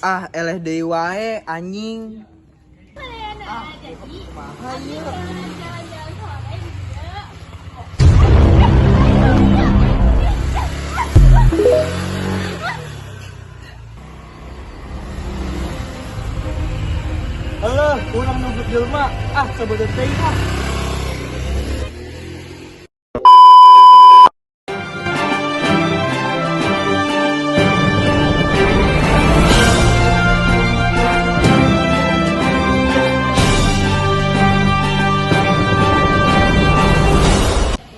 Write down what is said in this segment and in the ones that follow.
Ah, eleh deui wae, anjing. Ah, jadi Kumaha ieu? Jalan-jalan sore di dieu. Halo, urang nubruk jelema. Ah, sabodo teuing ah.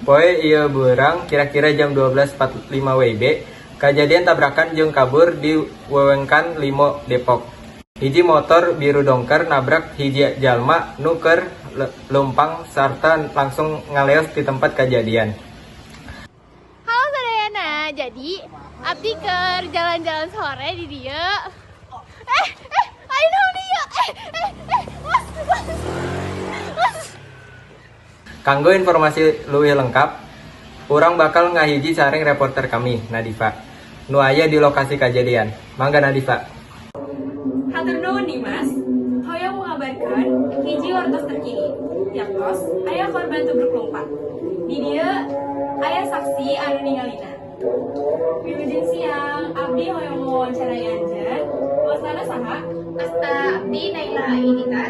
Poe ieu beurang kira-kira jam 12.45 WIB, kajadian tabrakan jeung kabur di wewengkon Limo, Depok. Hiji motor biru dongker nabrak hiji jalma nu keur leumpang sarta langsung ngaleos di tempat kajadian. Halo sadayana, jadi abdi keur jalan-jalan sore di dieu. Eh, eh, ayo naon ieu? Eh, eh, eh, mas, mas, mas. Kanggo informasi leuwih lengkap, urang bakal ngahiji sareng reporter kami, Nadifa, nu aya di lokasi kajadian. Mangga, Nadifa. Hatur nuhun, Dimas. Hoyong mengabarkan hiji wartos terkini. Yaktos aya korban tubruk lompat. Di dieu aya saksi anu ningalina. Wilujeng siang, abdi hoyong mewawancarai anjeun. Wastana saha? Asta abdi Naila Ayudita.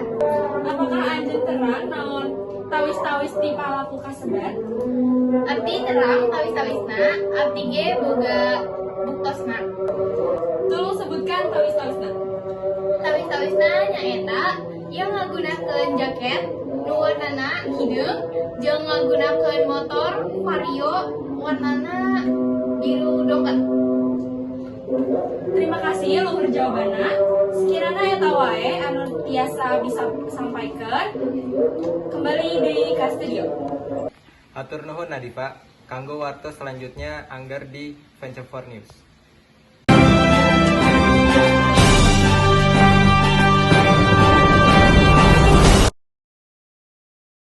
Apakah anjeun terang naon tawis-tawis ti palaku kasebat? Abdi terang tawis-tawisna, abdi ge boga buktosna. Tolong sebutkan tawis-tawisna. Tawis-tawisna nyaeta yang ngagunakeun jaket nu warnana hideung jeung ngagunakeun motor Vario warnana biru dongker. Terima kasih luhur jawabanna. Sekiranya eta wae anu tiasa bisa sampaikan. Kembali deui ka studio. Hatur nuhun, Nadifa. Kanggo wartos selanjutnya angger di Venture 4 News.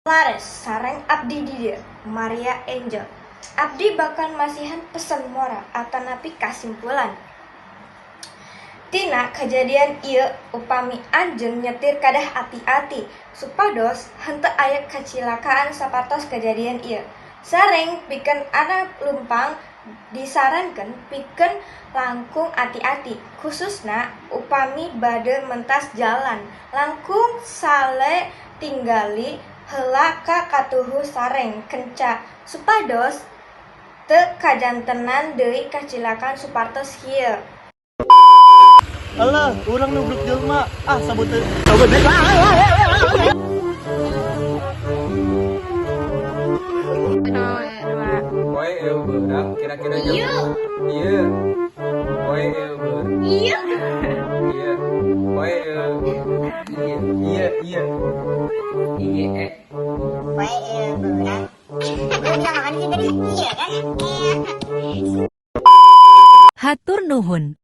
Lares, sareng abdi di dieu, Maria Angel. Abdi bakal masihan pesan moral atanapi kasimpulan. Tina kejadian ieu, upami anjeun nyetir kadah ati-ati supados henteu aya kacilakaan sapertos kejadian ieu. Sareng pikeun anu leumpang disarankeun pikeun langkung ati-ati, khususna upami bade mentas jalan, langkung sale tingali heula ka katuhu sareng kenca supados teu kajantenan deui kacilakaan sapertos kieu. Alah, urang nubruk jelema. Ah, sabote. Sabote. Poe ieu beurang kira-kira jam Iya. Iya. Poe ieu beurang. Iya. Iya. Poe ieu. Iya, iya, iya. Iya, eh. Poe ieu beurang. Gue bilang apaan sih tadi? Iya kan? Iya. Hatur nuhun.